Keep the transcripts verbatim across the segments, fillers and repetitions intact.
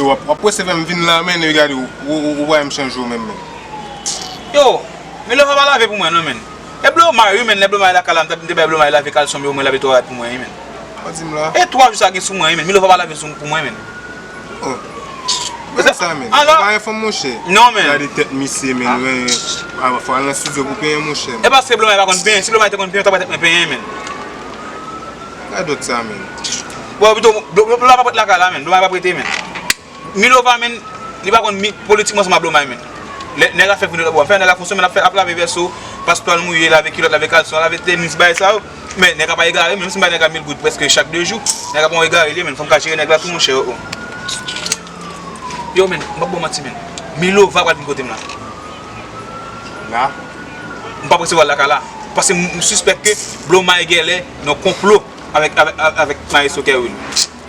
W ap, w ap prese fè m vin la, men, e gade, ou, ou, ou, ou pa wè m chanje w menm, men. Yo, Milova pa lave pou mwen, non, men. E Blomay, wi, men, lè Blomay lakay la, m t ap, m te bay Blomay lave kalson m yo, mwen lave twa rad pou mwen, wi, men. Ou di m la? E twa jou sa gen sou mwen, wi, men. Milova pa lave sou, pou mwen, men. Oh. Gade sa, men. Ou pa enfòme, monchè. Non, men. Gade tèt misye, men. Wi, fò al nan estidyo pou penyen, monchè. E paske Blomay pa konn penyen. Si Blomay te konn penyen, ou ta wè tèt mwen penyen, men. Gade dòt sa, men. Bon, pito, Blomay pa prete lakay la, men. Blomay pa prete, men. Milova, men, li pa konn mi-, politik ansanm ak Blomay, men. Lè nèg ap fè vin lòt bò, fè nèg ap fon semèn ap fè, ap lave vèso, pas twal mouye, lave kilòt, lave kalson, lave tenis, bagay sa yo. Men nèg ap egare, menm si m bay nèg la mil goud prèske chak de jou, nèg ap egare li, men fò m ka jere nèg la tou, monchè, oh, oh. Yo, men, m p ap ba w manti, men. Milova pral vin kote m la. La? M p ap resevwa l lakay la. Paske m, m sispèk ke Blomay genlè nan konplo avèk, avèk, avèk Maestro Kerwin.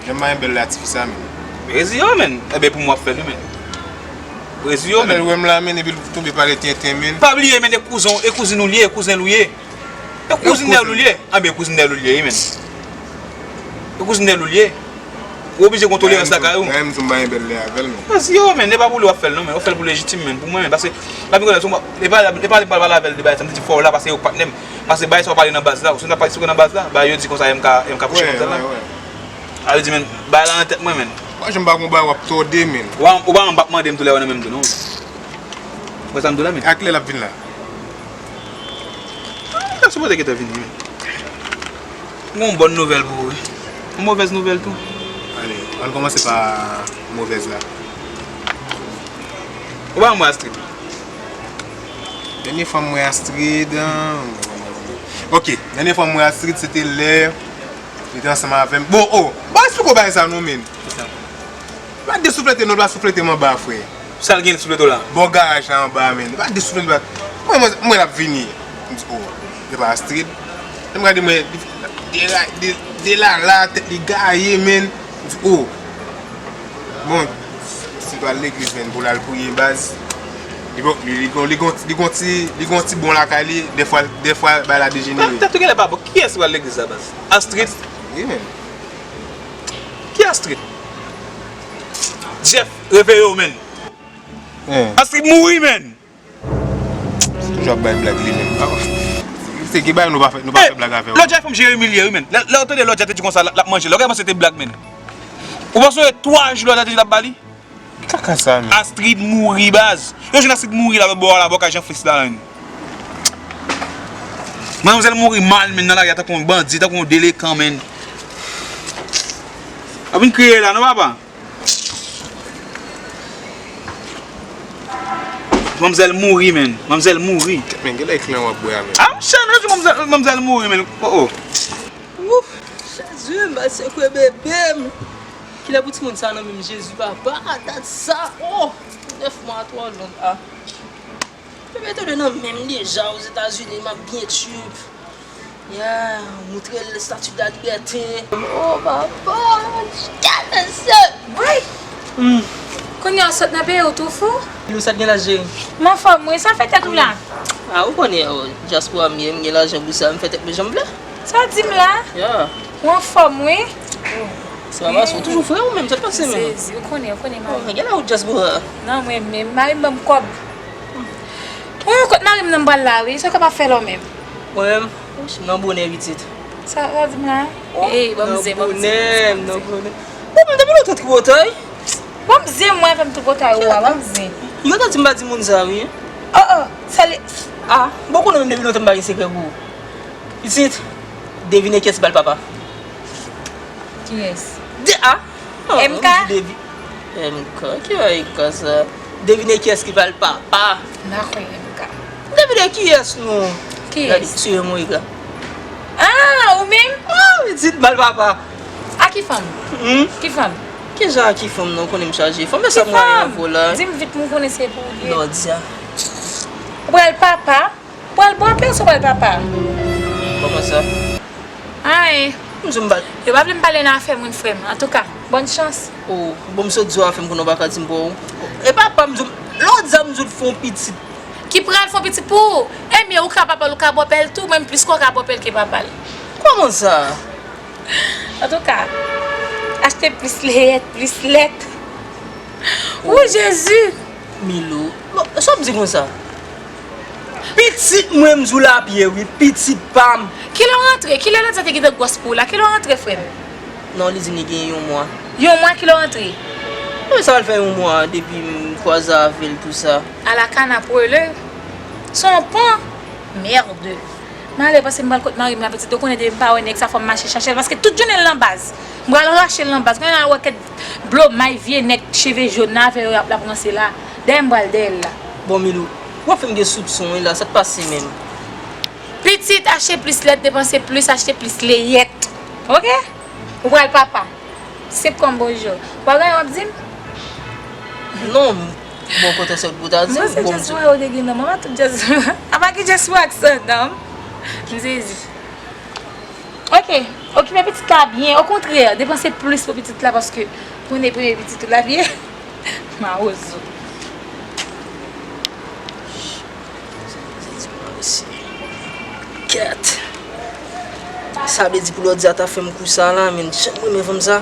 Jan m pa gen bèl la, tifi sa, men. Rezi yo, men. Enben, pou mwen, w ap fè l, men. Rezi yo, men. Lè l wè m la, men, epi l tonbe pale tenten, men. Pa bliye, men, e kouzen, e kouzin ou li ye, e kouzen l ou ye. E kouzin nèg ou li ye. Anben, e kouzin nèg ou li ye, men. E kouzin nèg ou li ye. Ou oblije gen tolerans lakay ou. Dayè m di w m pa gen bèl lè avè l, men. Rezi yo, men. E pa pou li w ap fè l, non, men. W ap fè l pou lejitim, men. Pou mwen, men. Paske, la, e pa, e pa, e pa, e pa avè l de bagay sa. M te di fò w la, paske yo patnè m. Paske bagay sa w pale nan baz la. Si w nan, si w nan baz la, bagay yo di konsa, M K, M K pwochen konsa la. Sa vle di, men, bay la nan tèt mwen, men. Mwen, jan m pa gon bagay w ap tòde, men. Ou pa, ou pa, m p ap mande m tou lè w nan men m tou, non. Wè sa m di w la, men. A kilè l ap vin la? Ah, l ap sipoze gentan vini, men. Gon bòn nouvèl pou ou, wi. Yon movèz nouvèl tou. Ale, ann kòmanse pa movèz la. Ou pa wè Astrid? Dènye fwa m wè Astrid, ok, dènye fwa m wè Astrid, se te lè li te ansanm avè m. Bon, oh, ban m eksplike w bagay sa non, men. Kisa? Pa desouflete non, pa souflete m anba, frè. Sa l gen souflete w la? Bò garaj la anba, men. Pa desouflete m. Mwen, mwen, mwen l ap vini. M di, oh, se pa Astrid. Lè m gade, mwen, de, de, de la, la, tèt li gaye, men. M di, oh. Bon, si l pral legliz, men, pou l al priye, baz. Li bon, li, li gon, li gon, li gon ti, li gon ti bon lakay li, dèfwa, dèfwa, bagay la dejenere. Tèt ou genlè pa bon. Kiyès ki pral legliz la, baz? Astrid? Wi, men. Ki Astrid? Jeff, reveye w, men. Astrid mouri, men. Toujou ap bay blag li menm. Se ki bagay nou pa fè, nou pa fè blag avè w. Lòt jou fòm Jeremi li ye, wi, men. Lè, lè w tande lòt jou te di konsa, l ap, l ap manje. Lè w gade panse te blag, men. Ou panse w twa jou lòt jou te di l ap ba li? Ki kaka sa, men? Astrid mouri, baz. Yo jwenn Astrid mouri la, lòt bò a la, bò kay Jean Fritz la, men. Manmzèl mouri mal, men, nan lari a, tankou yon bandi, tankou yon delekan, men. Ap vin kriye la, non, papa? Manmzèl mouri, men. Manmzèl mouri. Men, genlè e klen w ap bwè a, men. Ah, monchè, nou di manmzèl, manmzèl mouri, men. Oh, oh. Ouf, Jezi, m pral sekwe bebe m. Kilè pou timoun sa nan men m, Jezi, papa, dat sa. Oh, nèf mwa twò long, ah. Bebe tonbe nan men m deja, Ozetazini, m ap byen trip. Ya, moutre l Statue de la Liberté. Oh, papa, gade mesye. Woy! Hmm. Kounye a w sot nan peyi w tou fou? Lou sa t gen laj, cheri? M anfòm, wi. Sa fè tèt ou la? Ah, ou konnen, oh, dyaspora m ye, m gen lajan pou sa, m fè tèt mwen jan m vle. Sa w di m la? Ya. Ou anfòm, wi. Se pa paske ou toujou fre ou menm, sa k pase menm? Sezi, ou konnen, ou konnen mari m. Oh, gen la ou dyaspora. Non, mwen menm, mari m ban m kòb. Oh, kot mari m nan m pral la, wi. Sa w kapab fè la w menm? Mwen menm, m nan bonè, pitit. Sa, sa w di m la? Oh, ey, ban m zen, ban m zen, ban m zen. Nan bonè, m nan bonè. Bon, men depi lontan tripotay. Ban m zen, mwen fè m tripotay ou a, ban m zen. Yo ta di m pa di moun sa, wi. Oh, oh, sa li. Ah, bon, konnen menm depi lontan m pa gen sekrè pou ou. Pitit, devine kiyès ki pral papa. Kiyès? De, ah! Oh, M K? M di devi-, M K, ki M K sa? Devine kiyès ki pral papa. M pa kwè M K. Devine kiyès non? Kiyès? Gade, tiye mwen, gade. Ah, ou menm? Ah, pitit, m pral papa. A ki fanm? Hmm? Ki fanm? Ki jan a ki fanm non, konnen m chaje. Fanm sa mwen anvo la. Di m vit, m konnen se pou ou li ye. Lòdya. Ou pral papa? Pral bòpè sou pral papa. Kòman sa? Ay. M di w m pa. Yo pa vle m pale nan afè moun, frè m. Antouka, bòn chans. Oh, bon, m sot di w afè m konnen w pa ka di m pou ou. E papa m di w, lè w di sa m di w l fè yon pitit. Ki pral fè yon pitit pou ou? Ebyen, ou ka papa l, ou ka bòpè l tou, mwen m plis kwè w ka bòpè l ke papa l. Kòman sa? Antouka, achte plis lèt, plis lèt. Ou Jezi! Milo, bon, sa w ap di konsa? Pitit mwen, m di w l ap ye wi, pitit pa m. Kilè w rantre? Kilè lòt sa te gentan gwòs pou ou la? Kilè w rantre, frè m? Non, li di m li gen yon mwa. Yon mwa kilè w rantre? Wi, sa pral fè yon mwa depi m kwaze avè l, tou sa. Ala kana pwele. Se yon pan. Merde. M ale paske m pral kot mari m la, pitit. Ou konnen depi m pa wè nèg sa, fò m mache chache l, paske tout jounen l nan baz. M pral rache l nan baz. Kounye a l wè kèk blomay, vye nèg cheve jòn nan, avè yo l ap ranse la. Dèyè m pral dèyè l la. Bon, Milou, w ap fè m gen soupson wi la, sa k pase menm? Pitit, achte plis lèt, depanse plis, achte plis leyèt. Oke? Ou pral papa. Senp kòm bonjou. Ou pa gen anyen w ap di m? Non, bon, kote sa pou ta di m, bon, m di. Mwen se Jazz Ware ou te gen nan, mwen pa tout Jazz Ware. Apa ki Jazz Ware ak sa nan? M sezi. Oke, okipe pitit la byen. Okontrè, depanse plis pou pitit la paske konnen premye pitit ou l ap ye. Mawozo. Kèt. Sa vle di pou Lòdya ta fè m kou sa la, men jan m renmen fanm sa.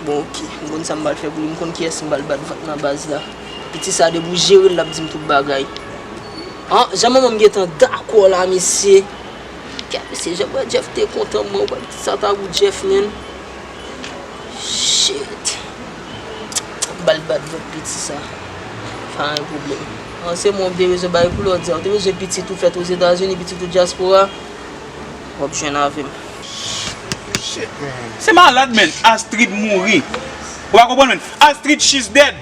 Bon, oke, m konn sa m pral fè pou li, m konn kiyès m pral bat vant nan baz la. Piti sa, depi w jere l, l ap di m tout bagay. An, jan manman m gentan dakò la, mesye. Kèt, mesye, jan m wè Jeff te kontan, mwen, wè piti sa ta gou Jeff, menn. Shit. Ba l bat vant piti sa. Pa gen pwoblèm. An, se mwen w te bezwen bay pou Lòdya. Ou te bezwen pitit ou fèt Ozetazini, pitit ou dyaspora. W ap jwenn avè m. Shit, man. Se malad, menn. Astrid mouri. Ou pa konprann, menn. Astrid, she's dead.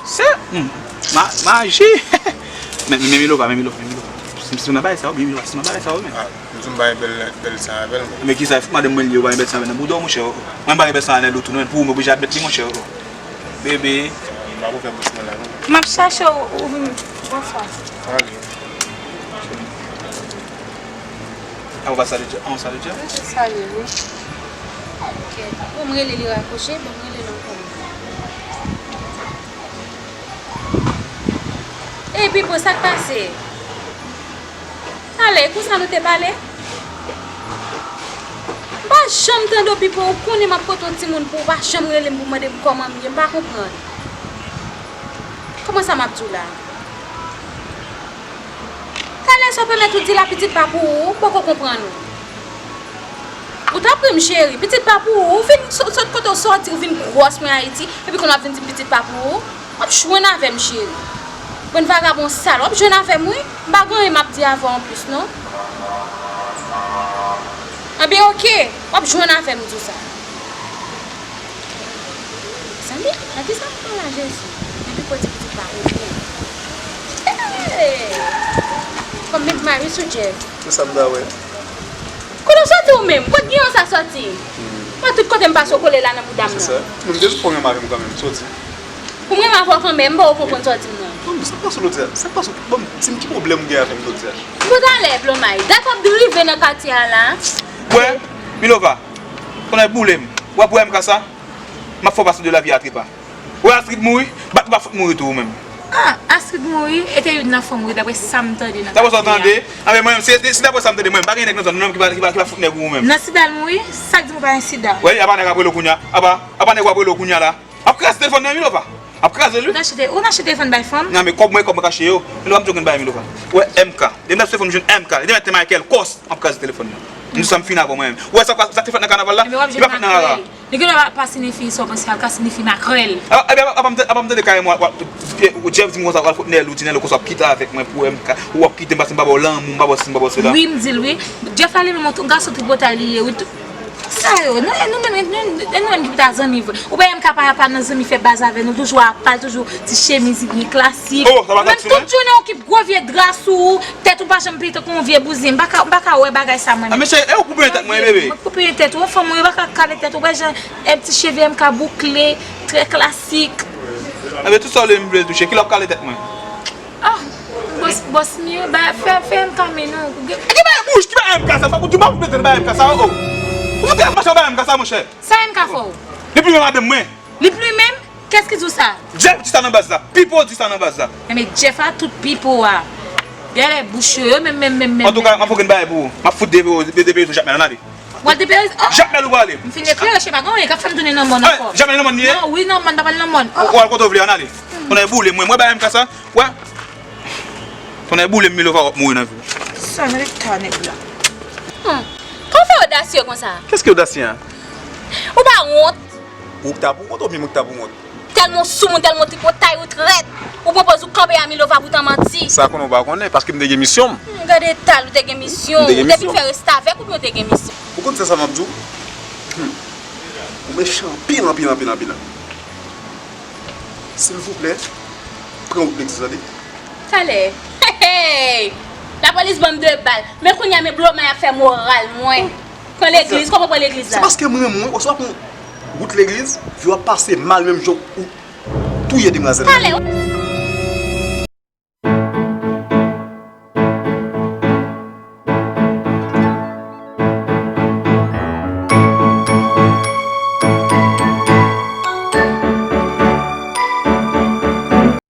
Se, hmm, ma, maji. Men, men, men Milova, men Milova, men Milova. Si, si m nan bagay sa yo, men Milova, si m nan bagay sa yo, men. Ah, m di m pa gen bèl, bèl san avè l, men. Men kisa, fòk madanm mwen li yo pa gen bèl san avè l nan bouda w, monchè. Mwen pa gen bèl san avè l nan lou tou, non, men pou ou, m oblije admèt li, monchè. Bebe. M pa pou fè bouch mwen la, non. M ap chache w, ou vin. Bonswa. Ale. A, ou pa salye Jeff? A, ou salye Jeff? Mwen jis salye l, wi. Ok. Bon, m rele li rakwoche, bon, m rele l ankò. Ey, Pipo, sa k pase? Ale, konsa nou te pale? M pa janm tande w, Pipo, ou konnen m ap pote yon timoun pou ou, pa janm rele m pou mande m kòman m ye, m pa konprann. Kòman sa m ap di w la? Talè sa w pèmèt ou di l a pitit pa pou ou, ou poko konprann ou. Ou ta pri m cheri, pitit pa pou ou, ou vin sot, sot kote w sòti, ou vin gwòs mwen Ayiti, epi kounye a w ap vin di m pitit pa pou ou, w ap jwenn avè m cheri. Bann vagabon sal, w ap jwenn avè m wi, m pa gen anyen m ap di avè w anplis non. Anben oke, w ap jwenn avè m, m di w sa. Mezanmi, nan kisa m pran la Jezi? Depi pou di pitit pa ou vre. Hey! Fò m met mari sou Jeff. Se sa m ta wè. Kote w sòti ou menm? Kot giyon sa sòti? Mwen tout kote m pase w kole la nan bouda m nan. Se sa. Mwen m te di fò w renmen avè m kanmenm, sòti. Pou m renmen avè w kanmenm, m poko konprann sa w di m nan. Non, men sa k pase Lòdya? Sa k pase? Bon, di m ki pwoblèm ou gen avè m Lòdya? Bout anlè, Blomay. Dat w ap rive nan katye a la. Wè, Milova, kounye a boule m. W ap wè M K sa? M ap fè w pase de lavi a trepa. Wè Astrid mouri, bat ou pa fout mouri tou ou menm. Ah, Astrid mouri, e te youn nan fanm mouri, daprè sa m tande nan katye a. Daprè sa w tande? Anben mwen menm, si, si daprè sa m tande, mwen menm, pa gen nèg nan zòn nan ki pa, ki pa, ki pa fout nèg ou menm. Nan sida l mouri? Sa k di m ou pa gen sida? Wè, apa nèg ap rele w kounye a? Apa, apa nèg w ap rele w kounye a la? Ap kraze telefòn nan, Milova. Ap kraze l wi. Ou ta achte, ou ta achte telefòn bay fanm? Nan, men kòb mwen, kòb mwen kache yo. Milova, m di w gen bagay, Milova. Wè M K. Depi m t ap telefòn, m jwenn M K. Depi m te Michael Kòs, m ap kraze telefòn nan. M di sa m fin avè w mwen menm. Ou wè sa, sa k te fèt nan kanaval la? Li pa fèt nan rara. Li gen dwa pa siyifi sa w panse a, l ka siyifi makrèl. A, ebyen, apa m te, apa m tande Karen, w ap, w ap, Jeff di m konsa, w al kot Nèlou, di Nèlou konsa w ap kite avèk mwen pou M K, ou w ap kite m paske m pa ba w lanmou, m pa ba w si, m pa ba w sela. Wi, m di l wi. Jeff la li menm yon gason tripotay li ye wi. Sa yo, nou, nou menm, nou, nou menm ki ta zanmi vre. Ou pa M K pa, pa nan zanmi fè baz avè nou, toujou apa l, toujou ti chemiz li gen klasik. Oh, sa pa t ap ti mwen. Ou menm tout jounen ou ki gwo vye dra sou ou, tèt ou pa janm peye tankou yon vye bouzen. M pa ka, m pa ka wè bagay sa mwen menm. A, mesye, e ou koupe yon tèt mwen, bebe. Mwen koupe yon tèt ou, yon fanm ou, yo pa ka kale tèt ou, wè jan, e, ti cheve M K boukle, trè klasik. Ebyen, tout sa w vle m vle touche, kilè w ap kale tèt mwen? Ah, bòs, bòs mye, ba, fè, fè M K men non. Ki bay bouch, ki bay M K sa, m pa pou di, m pa pou tande bay M K sa, oh, oh. Ou fout ap mache bay M K sa, monchè. Sa M K fè w? Li plimen madanm mwen. Li plimen m? Kès ki di w sa? Jeff di sa nan baz la. Pipo di sa nan baz la. Enben, Jeff a tout pipo a. Dèyè bouch yo, yo menm, menm, menm, menm. Antouka, m ap fout gen bagay pou ou. M ap fout de, de, de, de, de, chak men, ale. W al deplere? Oh! Jakmèl ou prale? M fin deklere, chema gen anyen k ap fè m tounen nan mòn Eh, ankò. Jakmèl nan mòn li ye? Non, wi, nan mòn, pa pral nan mòn. Ou al kote w vle, ann ale. Ou nan boule mwen, mwen ba M K sa. Wè. Ou nan boule m, Milova w ap mouri nan vi w. Sa nan leta nèg la. Hmm. Kòman w fè odasye konsa? Kès ki odasye a? Ou pa wont? Ou k ta pou wont oubyen mwen k ta pou wont? Tèlman w sou moun, tèlman w tripotay, ou trèt. Ou pran pòz ou kanpe a Milova pou w ta manti. Sa konnen ou pa konnen, paske m te gen misyon m. Hmm, gade tal, ou te gen misyon. M te gen Depi misyon. Fè restavèk oubyen w te gen misyon? Ou konn se sa m ap di w? Hmm. Ou mechan anpil, anpil, anpil, anpil. Silvouplè, pran wout legliz la, tande? Talè. Hey, hey. Lapolis ban m de bal. Men kounye a, men Bloma ap fè moral mwen. Pran legliz, kòman pran legliz Se la? Paske m renmen w, oswa pran wout legliz, vi w ap pase mal menm jan ou touye demwazèl. Talè.